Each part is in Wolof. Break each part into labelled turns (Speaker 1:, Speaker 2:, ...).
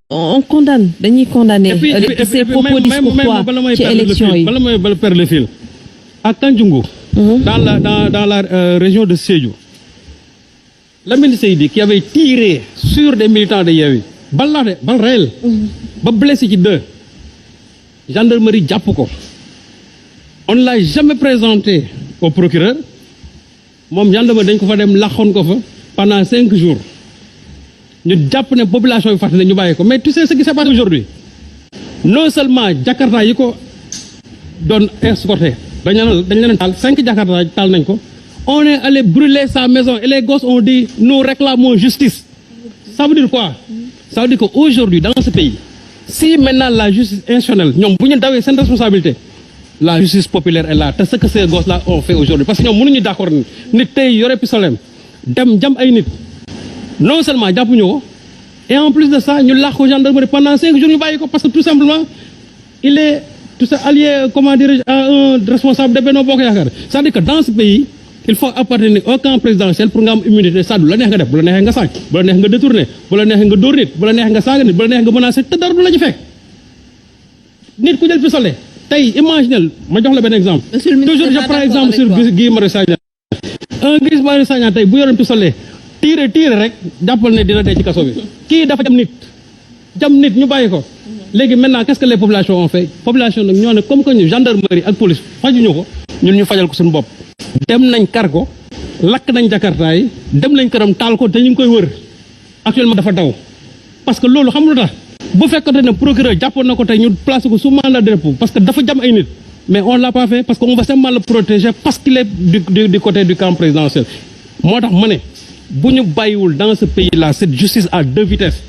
Speaker 1: on condamne dañuy condamner ces propos discourtois ci élection yi.
Speaker 2: bala may perdre le fil à Kandjoungo dans la région de Sédhiou, Lamine Seydi qui avait tiré sur des militants de Yewwi balle réelle ba blessé ci 2 gendarmerie jàpp ko, on ne l'a jamais présenté au procureur, moom gendarmerie dañ ko fa dem laxoon ko fa pendant 5 jours ñu jàpp ne population bi fàttali ne ñu bàyyi ko. Mais tu sais ce qui s'est passé aujourd'hui, non seulement Jakarta yi ko doon escorté dañ leen taal 5 Jakarta taal nañ ko, on est allé brûler sa maison et les gosses ont dit nous réclamons justice. Ça veut dire quoi? Ça veut dire qu'aujourd'hui dans ce pays, si maintenant la justice institutionnelle ñoom bu ñu dawee seen responsabilité, la justice populaire est là. te ce que ces gosses là ont fait aujourd'hui, parce que ñoom mënuñu d'accord ni nit tey yore pistolet dem jam ay nit, non seulement jàppuñu ko, et en plus de ça ñu laax ko gendarmerie pendant 5 jours ñu bàyyi ko parce que tout simplement il est tout ça allié, comment dire, à un responsable de Benno Bokk Yaakaar. C'est-à-dire que dans ce pays il faut appartenir au camp présidentiel pour nga am immunité. Ça du la neex nga def, bu la neexee nga sàcc, bu la neexee nga détourné, bu la neexee nga dóor nit, bu la neexee nga saaga nit, bu la neexee nga menacé, te dara du la ci fekk. Nit ku jël pistolet tey imaginel ma jox la benn exemple. Toujours je prends exemple sur Guy Marius Sagna. Un Guy Marius Sagna tey bu yoroon pistolet tiire rek jàppal ne dina dee ci kaso bi. Kii dafa jam nit ñu bàyyi ko. Léegi maintenant qu'est-ce que les populations ont fait? Population nag ñoo ne comme que ñu gendarmerie ak police fajuñu ko, ñun ñu fajal ko suñu bopp. Dem nañ kar ko, lakk nañ Jakarta yi, dem nañ këram taal ko te ñu ngi koy wër. Actuellement dafa daw parce que loolu xam lu tax bu fekkante ne procureur jàppoon na ko tey ñu placé ko sous mandat de dépôt parce que dafa jam ay nit, mais on l'a pas fait parce que on va simplement le protéger parce qu'il est du côté du camp présidentiel. Moo tax ma ne bu ñu bàyyiwul dans ce pays là cette justice à 2 vitesses,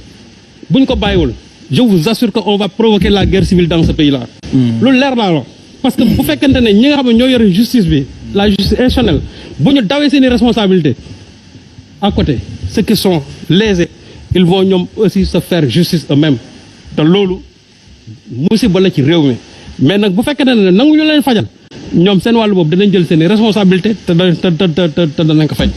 Speaker 2: bu ñu ko bàyyiwul je vous assure que on va provoquer la guerre civile dans ce pays là. Lu leer naa la parce que bu fekkente ne ñi nga xam ne ñoo yore justice bi, la justice institutionnelle, bu ñu dawee seeni responsabilité à côté ceux qui sont lésés ils vont ñoom aussi se faire justice eux-mêmes. te loolu musiba la ci réew mi. Mais nag bu fekkente ne nangu ñu leen fajal ñoom seen wàllu boobu danañ jël seeni responsabilité te danañ ko faj.